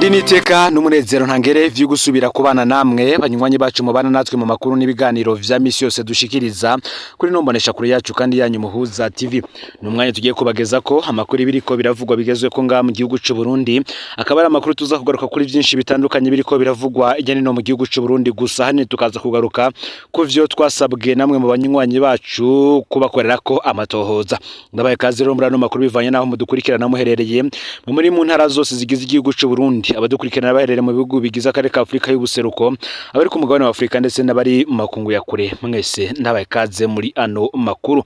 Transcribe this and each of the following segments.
Ndi niteka n'umunezero ntangere vyo gusubira kubana namwe, banywanyi bacu mubana natwe mu makuru n'ibiganiro vya misi yose dushikiriza kuri nombonesha kure yacu kandi yanyu Muhuza TV. Ni umwanya tugiye kubageza ko amakuru biriko biravugwa bigezwe ko ngaha mu gihugu c'u Burundi, akaba ari amakuru tuza kugaruka kuri vyinshi bitandukanye biriko biravugwa hirya no mu gihugu c'u Burundi. Gusa hanini tukaza kugaruka ku vyo twasabwe namwe mu banywanyi bacu kubakorera ko amatohoza. Ndabaye kaze rero muri ano makuru bivanye naho mudukurikirana muherereye muri mu ntara zose zigize igihugu c'u Burundi, abadukurikirana baherereye mu bihugu bigize akarere ka Afurika y'ubuseruko, abari ku mugabane wa Afurika ndetse n'abari mu makungu ya kure, mwese ndabaye kaze muri ano makuru.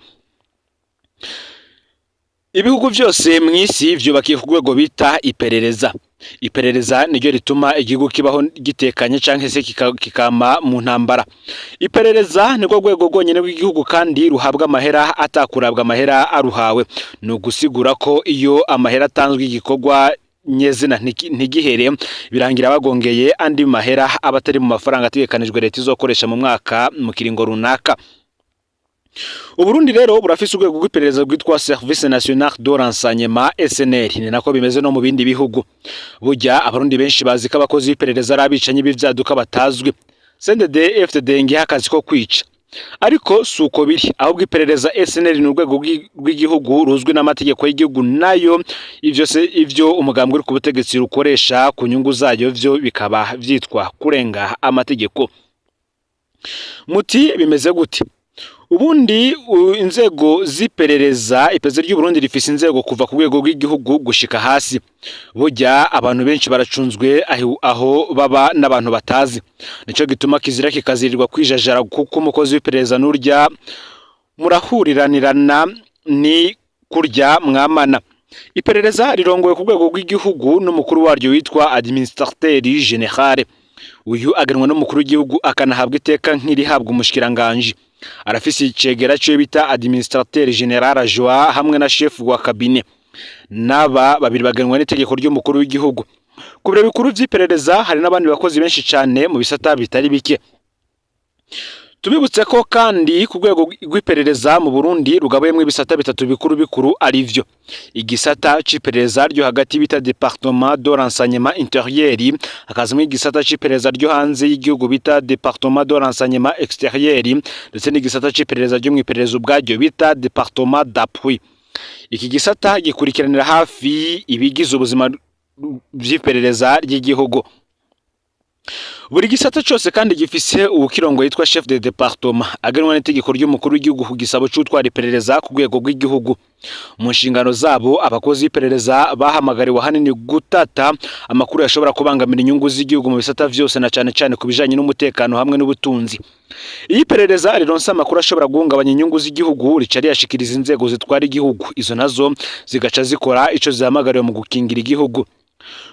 Ibihugu vyose mw'isi vyubakiye ku rwego bita iperereza. Iperereza niryo rituma igihugu kibaho gitekanye canke se kikama mu ntambara. Iperereza nirwo rwego rwonyene rw'igihugu kandi ruhabwa amahera atakurabwa amahera aruhawe. Ni ugusigura ko iyo amahera atanzwe igikorwa nyezina ntigihere, birangira bagongeye andi mahera aba atari mu mafaranga ategekanijwe leta izokoresha mu mwaka mu kiringo runaka. Uburundi rero burafise urwego rw'iperereza rwitwa Service National de Renseignement, SNR. Ni nako bimeze no mu bindi bihugu. Burya Abarundi benshi bazi ko abakozi b'iperereza ari abicanyi b'ivyaduka batazwi, CNDD FDD ngiha akazi ko kwica, ariko si uko biri. Ahubwo iperereza SNR ni urwego rw'igihugu ruzwi n'amategeko y'igihugu, nayo ivyo se ivyo umugambwe uri ku butegetsi rukoresha ku nyungu zayo vyo bikaba vyitwa kurenga amategeko. Muti bimeze gute? Ubundi inzego z'iperereza, iperereza ry'u Burundi rifise inzego kuva ku rwego rw'igihugu gushika hasi. Burya abantu benshi baracunzwe aho baba n'abantu batazi. Nico gituma kizira kikazirirwa kwijajara, kuko umukozi w'iperereza n'urya murahuriranirana ni kurya mwamana. Iperereza rirongowe ku rwego rw'igihugu n'umukuru waryo witwa administrateur général. Uyu aganwa n'umukuru w'igihugu, akanahabwa iteka nk'irihabwa umushikiranganji. Arafise icegera ciwe bita administrateur général adjoint hamwe na chef wa cabinet. N'aba babiri baganwa n'itegeko ry'umukuru w'igihugu. Ku biro bikuru vy'iperereza hari n'abandi bakozi benshi cane mu bisata bitari bike. Tubibutse ko kandi ku rwego rw'iperereza mu Burundi rugabuyemwo ibisata bitatu bikuru bikuru, arivyo: igisata c'iperereza ryo hagati bita département de renseignement intérieur, hakazamwo igisata c'iperereza ryo hanze y'igihugu bita département de renseignement extérieur, ndetse n'igisata c'iperereza ryo mw'iperereza ubwaryo bita département d'appui. Iki gisata gikurikiranira hafi ibigize ubuzima vy'iperereza ry'igihugu. Buri gisata cose kandi gifise uwukirongo yitwa chef de département, agenwa n'itegeko ry'umukuru w'igihugu ku gisabo c'utwara iperereza ku rwego rw'igihugu. Mu nshingano zabo, abakozi b'iperereza bahamagariwe ahanini gutata amakuru yashobora kubangamira inyungu z'igihugu mu bisata vyose, na cane cane ku bijanye n'umutekano hamwe n'ubutunzi. Iyo iperereza rironse amakuru ashobora guhungabanya inyungu z'igihugu, rica riyashikiriza inzego zitwara igihugu, izo nazo zigaca zikora ico zihamagariwe mu gukingira igihugu.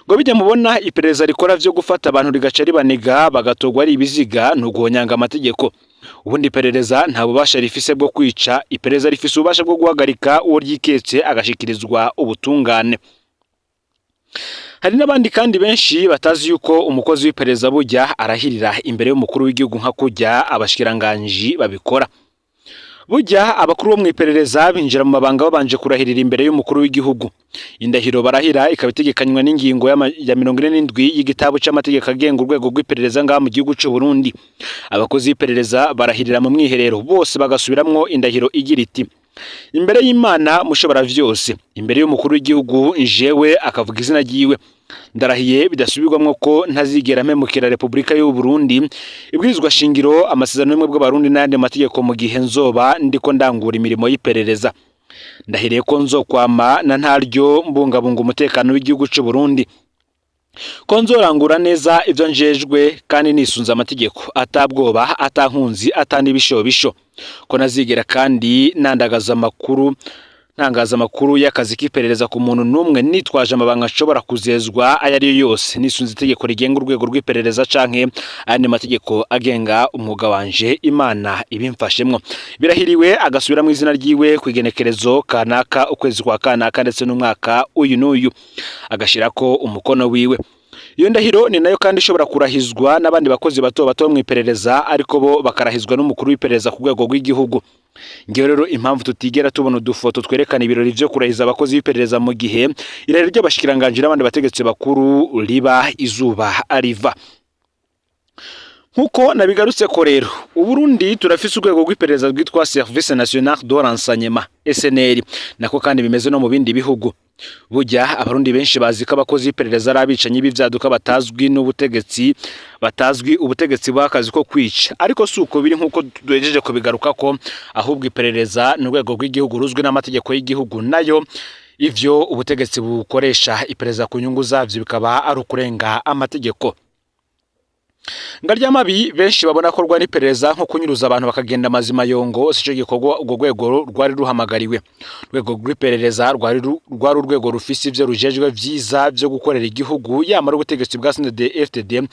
Ngo bijya mubona iperereza rikora vyo gufata abantu rigaca ribaniga bagatorwa ari ibiziga, ni uguhonyanga amategeko. Ubundi iperereza nta bubasha rifise bwo kwica. Iperereza rifise ububasha bwo guhagarika uwo ryiketse agashikirizwa ubutungane. Hari n'abandi kandi benshi batazi yuko umukozi w'iperereza burya arahirira imbere y'umukuru w'igihugu nka kurya abashikiranganji babikora. Burya abakuru bo mw'iperereza binjira mu mabanga babanje kurahirira imbere y'umukuru w'igihugu. Indahiro barahira ikaba itegekanywa n'ingingo ya 47 y'igitabo c'amategeko agenga urwego rw'iperereza ngaha mu gihugu c'u Burundi. Abakozi b'iperereza barahirira mu mwiherero bose, bagasubiramwo indahiro igira iti: "Imbere y'Imana mushobora vyose, imbere y'umukuru w'igihugu, jewe," akavuga izina ryiwe, "ndarahiye bidasubirwamwo ko ntazigera mpemukira Repubulika y'u Burundi, ibwirizwa shingiro, amasezerano y'ubumwe bw'Abarundi n'ayandi mategeko mu gihe nzoba ndiko ndangura imirimo y'iperereza. Ndahiriye ko nzokwama na ntaryo mbungabunga umutekano w'igihugu c'u Burundi, ko nzorangura neza ivyo njejwe kandi nisunze amategeko, atabwoba, atankunzi, atanibishobisho, ko nazigera kandi nandagaza amakuru, ntangaza amakuru y'akazi k'iperereza ku muntu n'umwe nitwaje amabanga nshobora kuzezwa ayo ari yo yose, nisunze itegeko rigenga urwego rw'iperereza canke ayandi mategeko agenga umwuga wanje, Imana ibimfashemwo." Birahiriwe, agasubira mu izina ryiwe, ku igenekerezo kanaka, ukwezi kwa kanaka, ndetse n'umwaka uyu n'uyu, agashirako umukono wiwe. Iyo ndahiro ni nayo kandi ishobora kurahizwa n'abandi bakozi bato bato mu iperereza, ariko bo bakarahizwa n'umukuru w'iperereza ku rwego rw'igihugu. Ngewe rero impamvu tutigera tubona udufoto twerekana ibirori vyo kurahiza abakozi b'iperereza mu gihe irahira ry'abashikiranganji n'abandi bategetsi bakuru riba izuba riva. Nkuko nabigarutse ko rero, Uburundi turafise urwego rw'iperereza rwitwa Service National de Renseignement, SNR, nako kandi bimeze no mu bindi bihugu. Burya Abarundi benshi bazi ko abakozi b'iperereza ari abicanyi b'ivyaduka batazwi n'ubutegetsi, batazwi ubutegetsi bw'akazi ko kwica, ariko si uko biri nk'uko duhejeje kubigaruka ko ahubwo iperereza ni urwego rw'igihugu ruzwi n'amategeko y'igihugu, nayo ivyo ubutegetsi bukoresha iperereza ku nyungu zavyo bikaba ari ukurenga amategeko. Ngaryamabi benshi babona akorwa n'iperereza nko kunyuruza abantu bakagenda amazima yongo, sico gikorwa urwo rwego rwari ruhamagariwe. Urwego rw'iperereza rwari urwego rufise ivyo rujejwe vyiza vyo gukorera igihugu, yamara ubutegetsi bwa CNDD-FDD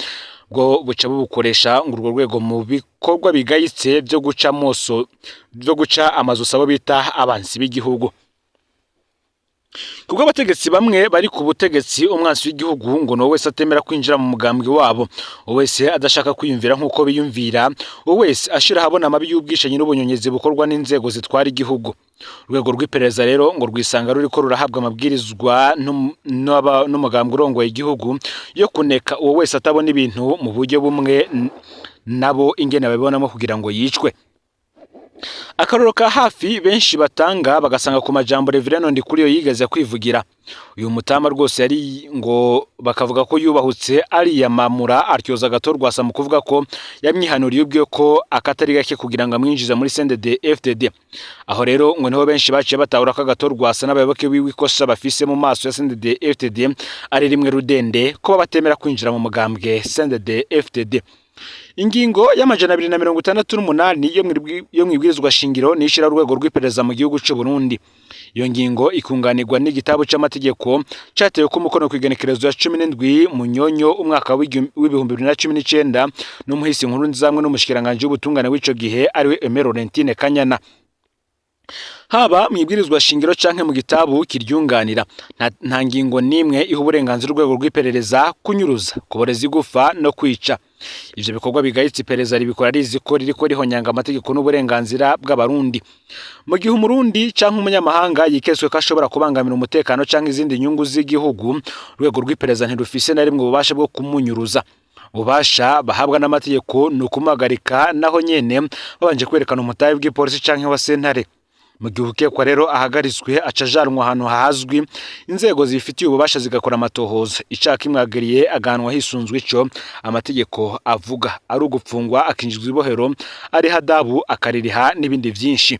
bwo buca bubukoresha ngo urwo rwego mu bikorwa bigayitse vyo guca moso, vyo guca amazu abo bita abansi b'igihugu. Kubwo abategetsi bamwe bari ku butegetsi, umwansi w'igihugu ngo ni wese atemera kwinjira mu mugambwe wabo, wese adashaka kwiyumvira nk'uko biyumvira, wese ashira ahabona amabi y'ubwishanyi n'ubunyonyezi bukorwa n'inzego zitwara igihugu. Urwego rw'iperereza rero ngo rwisanga ruriko rurahabwa amabwirizwa n'umugambwe urongoye igihugu yo kuneka uwo wese atabona ibintu mu buryo bumwe nabo ingene babibonamo kugira ngo yicwe. Akarorero ka hafi benshi batanga bagasanga ku majambo Reverend Ndikuriyo yigeze kwivugira. Uyu mutama rwose yari ngo bakavuga ko yubahutse ariyamamura aryoza gato rwasa mu kuvuga ko yamwihanuriye ubwe ko akatari gake kugira ngo amwinjize muri CNDD FDD. Aho rero ngo niho benshi baciye batahura ko Agathon Rwasa n'abayoboke biwe ikosa bafise mu maso ya CNDD FDD ari rimwe rudende, ko batemera kwinjira mu mugambwe CNDD FDD. Ingingo ya 268 yo mwibwirizwa shingiro nishira urwego rw'iperereza mu gihugu c'u Burundi. Iyo ngingo ikunganirwa n'igitabo c'amategeko catewe ko umukono ku igenekerezo ya 17 Munyonyo umwaka wa 2019 n'umuhisi Nkurunziza hamwe n'umushikiranganje w'ubutungane w'ico gihe ariwe Aimée Laurentine Kanyana. Haba mu ibwirizwa shingiro canke mu gitabu kiryunganira, nta ngingo n'imwe iha uburenganzira urwego rw'iperereza kunyuruza, kuboreza igufa no kwica. Ivyo bikorwa bigayitse iperereza ribikora rizi ko ririko rihonyanga amategeko n'uburenganzira bw'Abarundi. Mu gihe Umurundi canke umunyamahanga yiketswe ko ashobora kubangamira umutekano canke izindi nyungu z'igihugu, urwego rw'iperereza ntirufise na rimwe ububasha bwo kumunyuruza. Ububasha bahabwa n'amategeko ni ukumuhagarika, naho nyene babanje kwerekana umutahe bw'ipolisi canke wa sentare. Mu gihe ukekwa rero ahagaritswe, aca ajanwa ahantu hazwi, inzego zibifitiye ububasha zigakora amatohoza. Icaha kimwagiriye agahanwa hisunzwe ico amategeko avuga, ari ugupfungwa akinjizwa ibohero, ari hadabu akaririha n'ibindi vyinshi.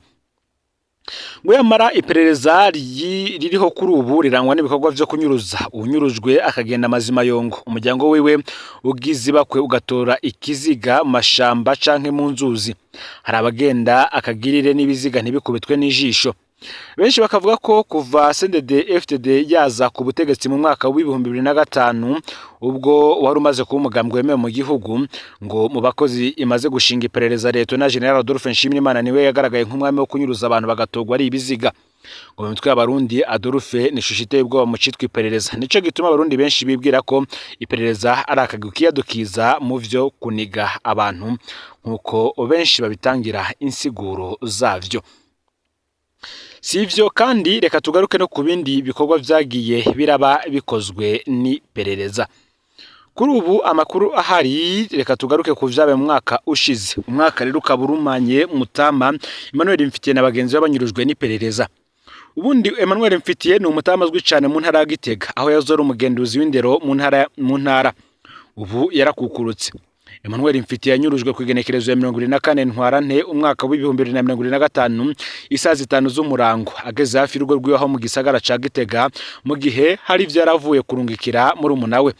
Ngo yamara iperereza ririho kuri ubu rirangwa n'ibikorwa vyo kunyuruza, uwunyurujwe akagenda amazima yongo, umuryango wiwe ugize ibakwe ugatora ikiziga mu mashamba canke mu nzuzi. Hari abagenda akagirire n'ibiziga ntibikubitwe n'ijisho. Benshi bakavuga ko kuva CNDD FDD yaza ku butegetsi mu mwaka wa 2005, ubwo wari umaze kuba umugambwe wemewe mu gihugu, ngo mu bakozi imaze gushinga iperereza, Leta na General Adolphe Nshimirimana niwe yagaragaye nk'umwami wo kunyuruza abantu bagatogwa ari ibiziga. Ngo mu mitwe y'Abarundi, Adolphe ni ishusho iteye ubwoba mu citwa iperereza. Nico gituma Abarundi benshi bibwira ko iperereza ari akagwi kiyadukiza mu vyo kuniga abantu, nk'uko benshi babitangira insiguro zavyo. Si ivyo kandi, reka tugaruke no ku bindi bikorwa vyagiye biraba bikozwe n'iperereza. Kuri ubu amakuru ahari, reka tugaruke ku vyabaye mu mwaka ushize. Umwaka rero ukaba urumanye Mutama Emmanuel Mfitiye na bagenzi be banyurujwe n'iperereza. Ubundi Emmanuel Mfitiye ni umutama azwi cane mu ntara ya Gitega, aho yahoze ari umugenduzi w'indero mu ntara. Ubu yarakukurutse. Emmanuel Mfitiye yanyurujwe ku igenekerezo ya 24 Ntwarante umwaka wa 2025 isaha 5 z'umurango, ageze hafi y'urugo rwiwe aho mu gisagara ca Gitega, mu gihe hari ivyo yaravuye kurungikira murumuna we.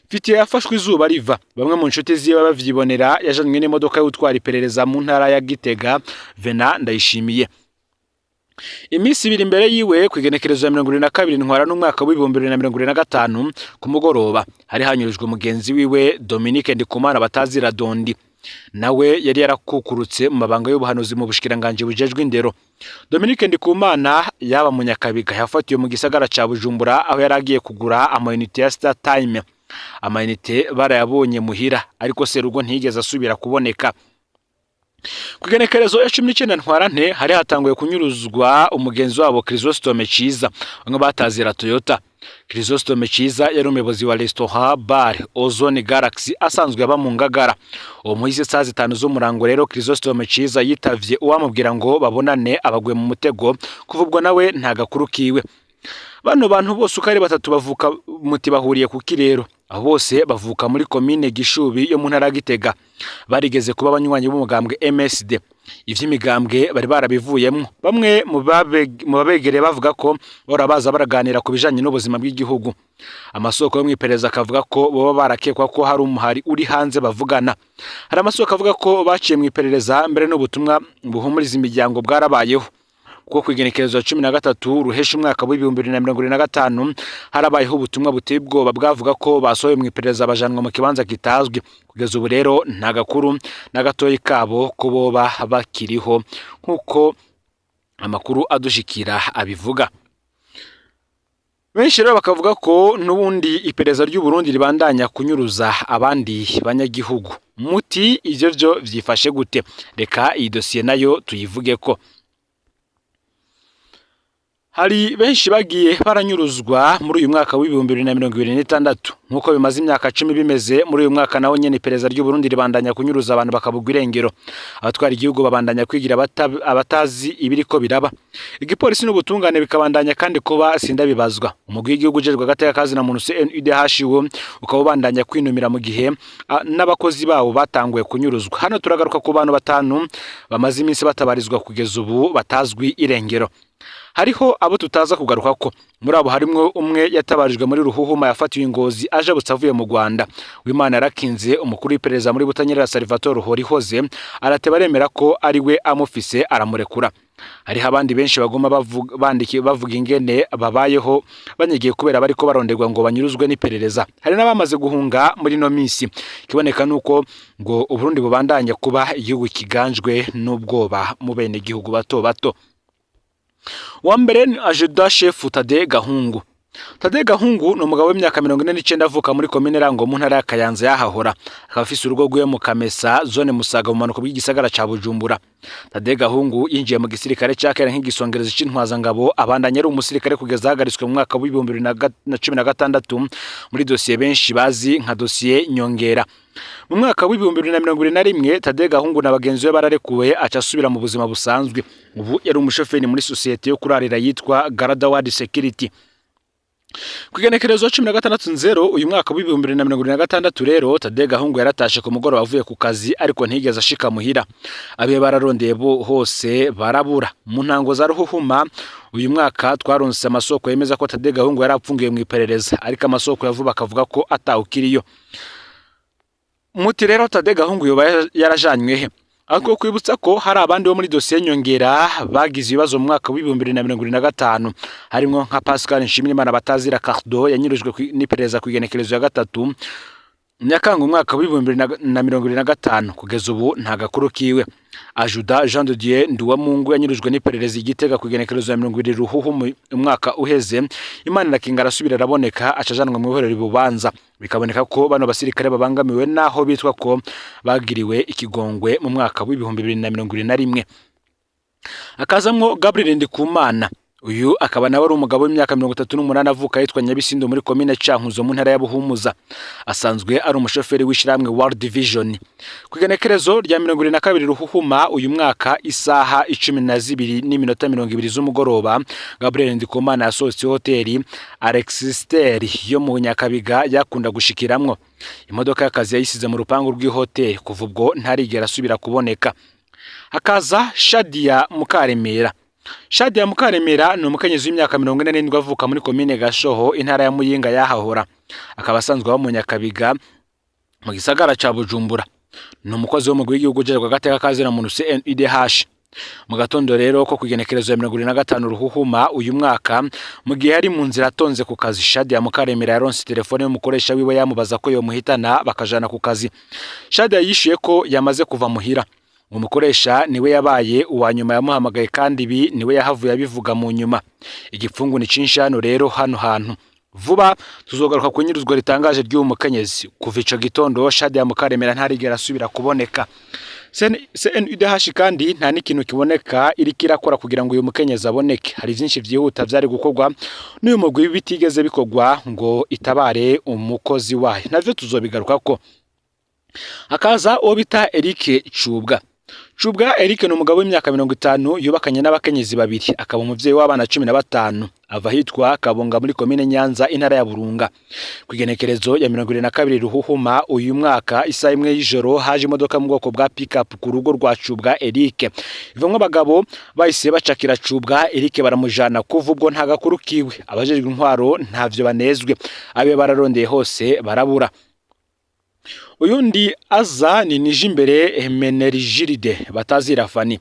Mfitiye yafashwe izuba riva, bamwe mu nshuti ziwe bavyibonera. Yajanywe n'imodoka y'utwara iperereza mu ntara ya Gitega, Vena Ndayishimiye. Iminsi 2 imbere yiwe, ku igenekerezo ya 22 Ntwarante umwaka wa 2025 ku mugoroba, hari hanyurujwe mugenzi wiwe Dominique Ndikumana batazira Dondi, nawe yari yarakukurutse mu mabanga y'ubuhanuzi mu bushikiranganji bujejwe indero. Dominique Ndikumana yaba mu Nyakabiga, yafatiwe mu gisagara ca Bujumbura aho yari agiye kugura amayinite ya Star Time. Amayinite barayabonye muhira, ariko Serugo ntiyigeze asubira kuboneka. Ku igenekerezo ya 19 Ntwarante hari hatanguye kunyuruzwa umugenzi wabo Chrysostome Ciza, bamwe batazira Toyota. Chrysostome Ciza yari umuyobozi wa restaurant bar Ozone Galaxy, asanzwe aba mu Ngagara. Uwo muhisi saa 5 z'umurango rero, Chrysostome Ciza yitavye uwamubwira ngo babonane, abaguye mu mutego. Kuva ubwo nawe nta gakuru kiwe. Bano bantu bose uko ari batatu bavuka muti bahuriye kuki rero? Abo bose bavuka muri komine Gishubi yo mu ntara ya Gitega. Barigeze kuba abanywanyi b'umugambwe MSD. Ivy'imigambwe bari barabivuyemwo. Bamwe mu babegereye bavuga ko bahora baza baraganira ku bijanye n'ubuzima bw'igihugu. Amasoko yo mw'iperereza akavuga ko boba barakekwa ko hari umuhari uri hanze bavugana. Hari amasoko avuga ko baciye mw'iperereza, mbere n'ubutumwa buhumuriza imiryango bwarabayeho, kuko ku igenekerezo 13 Ruhesha umwaka w'2025 harabayeho ubutumwa buteye ubwoba bwavuga ko basohoye mu iperereza bajanwa mu kibanza kitazwi. Kugeza ubu rero nta gakuru na gatoyi kabo ko boba bakiriho, nk'uko amakuru adushikira abivuga. Benshi rero bakavuga ko n'ubundi iperereza ry'u Burundi ribandanya kunyuruza abandi banyagihugu. Muti ivyo vyo vyifashe gute? Reka iyi dosiye nayo tuyivuge ko hari benshi bagiye baranyuruzwa muri uyu mwaka w'2026, nk'uko bimaze imyaka 10 bimeze. Muri uyu mwaka nawo nyene iperereza ry'u Burundi ribandanya kunyuruza abantu bakabugwa irengero. Abatwara igihugu babandanya kwigira abatazi ibiriko biraba. Igipolisi n'ubutungane bikabandanya kandi kuba sindabibazwa. Umugwi w'igihugu ujejwe agateka kazina muntu CNIDH wo ukaba ubandanya kwinumira mu gihe n'abakozi bawo batanguye kunyuruzwa. Hano turagaruka ku bantu batanu bamaze iminsi batabarizwa, kugeza ubu batazwi irengero. Hariho abo tutaza kugaruka ko muri abo harimwo umwe yatabarijwe muri Ruhuhuma, yafatiwe Ingozi ajabutse avuye mu Rwanda. Wimana yarakinze umukuru w'iperereza muri Butanyerera Salvatore Horihoze arateba aremera ko ari we amufise, aramurekura. Hariho abandi benshi baguma bandiki bavuga ingene babayeho banyegiye kubera bariko baronderwa ngo banyuruzwe n'iperereza. Hari n'abamaze guhunga muri no minsi. Kiboneka nuko ngo Uburundi bubandanya kuba igihugu kiganjwe n'ubwoba mu bene gihugu bato bato. Uwa mbere ni adjudant chef Tade Gahungu. Tade Gahungu ni umugabo w'imyaka 49, avuka muri komine Rango mu ntara ya Kayanza yahahora. Akaba afise urugo rwiwe mu Kamesa, zone Musaga, mu manuko bw'igisagara ca Bujumbura. Tade Gahungu yinjiye mu gisirikare ca kera nk'igisongerezi c'intwazangabo, abandanya ari umusirikare kugeza ahagaritswe mu mwaka w'2016 muri dosiye benshi bazi nka dosiye Nyongera. Mu mwaka w'2021 Tade Gahungu na bagenzi be bararekuwe, aca asubira mu buzima busanzwe. Ubu yari umushoferi muri sosiyete yo kurarira yitwa Garadaward Security. Ku igenekerezo 16 Nzero uyu mwaka w'2026 rero, Tade Gahungu yaratashe ku mugoroba avuye ku kazi, ariko ntiyigeze ashika muhira. Abe bararondeye bo hose barabura. Mu ntango za Ruhuhuma uyu mwaka twaronse amasoko yemeza ko Tade Gahungu yari apfungiwe mu iperereza, ariko amasoko ya vuba akavuga ko atawukiriyo. Muti rero Tade Gahungu yoba yarajanywe he? Ariko kwibutsa ko hari abandi bo muri dosiye Nyongera bagize ibibazo mu mwaka w'2025, harimwo nka Pascal Nshimirimana batazira Cardo, yanyurujwe n'iperereza ku igenekerezo ya 3 Nyakanga umwaka w'2025, kugeza ubu nta gakuru kiwe. Adjudant Jean de Dieu Nduwamungu yanyurujwe n'iperereza i Gitega ku igenekerezo ya 20 Ruhuhu umwaka uheze. Imana irakinga arasubira araboneka, aca ajanwa mu ihorero Bubanza. Bikaboneka ko bano basirikare babangamiwe naho bitwa ko bagiriwe ikigongwe mu mwaka w'2021. Hakazamwo Gabriel Ndikumana. Uyu akaba nawe ari umugabo w'imyaka 38, avuka yitwa Nyabisindo muri komine Cankuzo mu ntara ya Buhumuza. Asanzwe ari umushoferi w'ishyirahamwe World Vision. Ku igenekerezo rya 22 Ruhuhuma uyu mwaka, isaha 12:20 z'umugoroba, Gabriel Ndikumana yasohotse hoteli Alexister yo mu Nyakabiga yakunda gushikiramwo. Imodoka y'akazi yayisize mu rupangu rw'ihoteli. Kuva ubwo ntarigera asubira kuboneka. Hakaza Shadia Mukaremera. Shadia Mukaremera ni umukenyezi w'imyaka 47, avuka muri komine Gashoho, intara ya Muyinga yahahora. Akaba asanzwe aba mu Nyakabiga mu gisagara ca Bujumbura. Ni umukozi wo mu w'igihugu ujejwe agateka kazina muntu CNIDH. Mu gatondo rero ko kugenekerezo ya 75 Ruhuhuma uyu mwaka, mu gihe yari mu nzira atonze ku kazi, Shadia Mukaremera yaronse telefone y'umukoresha wiwe yamubaza ko yomuhitana bakajana ku kazi. Shadia yishuye ko yamaze kuva muhira. Umukoresha niwe yabaye uwa nyuma yamuhamagaye, kandi ibi niwe yahavuye abivuga mu nyuma. Igipfungu ni cinshi hano rero, hano hantu. Vuba tuzogaruka ku nyiruzwa ritangaje ry'uwo mukenyezi. Kuva ico gitondo Shadia Mukaremera ntarigera asubira kuboneka. CNUDH kandi nta n'ikintu kiboneka iriko irakora kugira ngo uyu mukenyezi aboneke. Hari vyinshi vyihuta vyari gukorwa n'uyu mugwi bitigeze bikorwa ngo itabare umukozi wayo, navyo tuzobigarukako. Hakaza uwo bita Eric Cubwa. Cubwa Eric ni umugabo w'imyaka 50 yubakanye n'abakenyezi babiri, akaba umuvyeyi w'abana 15. Ava ahitwa Kabonga muri komine Nyanza, intara ya Burunga. Ku igenekerezo ya 22 Ruhuhuma uyu mwaka, isaha 1 y'ijoro, haje imodoka mu bwoko bwa pick-up ku rugo rwa Cubwa Eric, ivamwo abagabo bahise bacakira Cubwa Eric baramujana. Kuva ubwo nta gakuru kiwe, abajejwe intwaro ntavyo banezwe, abe bararondeye hose barabura. Uyundi aza ni Nijimbere Hermenegilde batazira Fani.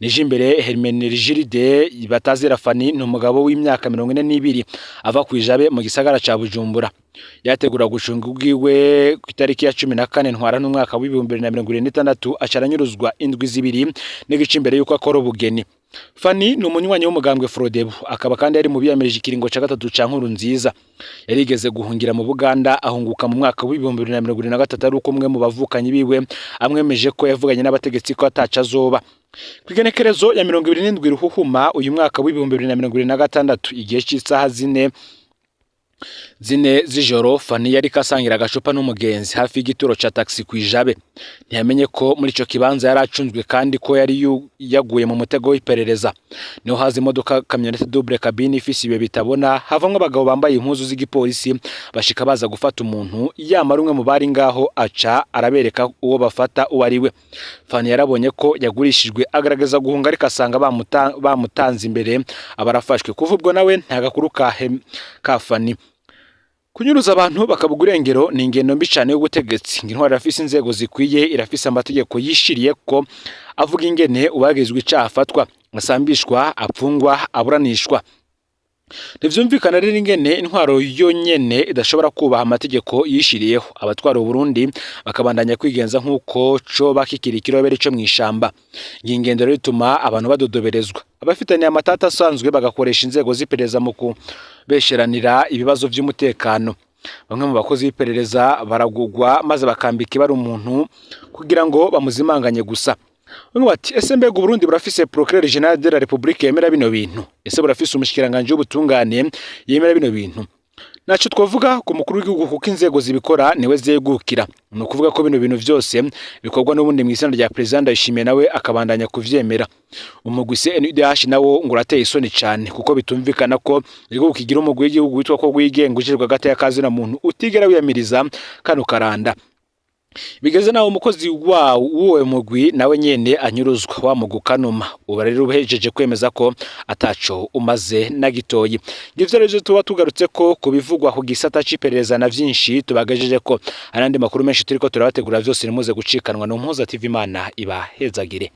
Nijimbere Hermenegilde batazira Fani ni umugabo w'imyaka 42, ava ku Ijabe mu gisagara ca Bujumbura. Yategura gucunga ubwiwe ku itariki ya 14 Ntwarante umwaka w'2026, aca aranyuruzwa indwi 2 n'igice imbere y'uko akora ubugeni. Fani ni umunywanyi w'umugambwe Frodebu, akaba kandi yari mu biyamirije ikiringo ca gatatu ca Nkurunziza. Yarigeze guhungira mu Buganda, ahunguka mu mwaka w'2023 ari uko umwe mu bavukanyi biwe amwemeje ko yavuganye n'abategetsi ko ataco azoba. Ku igenekerezo ya 27 Ruhuhuma uyu mwaka w'2026, igihe c'isaha 4 z'ijoro, Fani yariko asangira agacupa n'umugenzi hafi y'igituro ca taxi kw'ijabe. Ntiyamenye ko muri ico kibanza yari acunzwe kandi ko yari yaguye mu mutego w'iperereza. Niho haza imodoka camionnette double cabine ifise ibiyo bitabona, havamwo abagabo bambaye impuzu z'igipolisi, bashika baza gufata umuntu. Yamara umwe mu bari ngaho aca arabereka uwo bafata uwo ari we. Fani yarabonye ko yagurishijwe, agerageza guhunga, ariko asanga bamutanze imbere, aba arafashwe. Kuva ubwo nawe nta gakuru ka Fani. Kunyuruza abantu bakabuga urengero ni ingendo mbi cane y'ubutegetsi. Ngo intwaro irafise inzego zikwiye, irafise amategeko yishiriye ko avuga ingene uwagizwe icaha afatwa, asambishwa, apfungwa, aburanishwa. Ntivyumvikana rero ingene intwaro yonyene idashobora kubaha amategeko yishiriyeho, abatwara Uburundi bakabandanya kwigenza nk'uko coba kikiri ikirobere co mw'ishamba. Iyi ngendo rero ituma abantu badodoberezwa, abafitaniye amatata asanzwe bagakoresha inzego z'iperereza mu kubesheranira ibibazo vy'umutekano. Bamwe mu bakozi b'iperereza baragugwa maze bakambika ibara umuntu kugira ngo bamuzimanganye gusa. Bamwe bati: "Ese mbega Uburundi burafise procureur général de la République yemera bino bintu? Ese burafise umushikiranganje w'ubutungane yemera bino bintu?" Naco twavuga ku mukuru w'igihugu, kuko inzego zibikora niwe zegukira. Ni ukuvuga ko bino bintu vyose bikorwa n'ubundi mw'izina rya President Ndayishimiye, nawe akabandanya kuvyemera. Umugwi CNIDH nawo ngo urateye isoni cane, kuko bitumvikana ko igihugu kigira umugwi w'igihugu witwa ko wigenga ujejwe agateka ka zina muntu utigera wiyamiriza kano karanda. Bigeze naho umukozi wawo w'uwo mugwi nawe nyene anyuruzwa, wa mugwi ukanuma. Ubu rero uhejeje kwemeza ko ataco umaze na gitoyi. Ngivyo rero tuba tugarutse ko ku bivugwa ku gisata c'iperereza na vyinshi tubagejeje ko. Hari andi makuru menshi turiko turabategura, vyose nimuze gucikanwa. No Mpuza TV, Imana ibahezagire.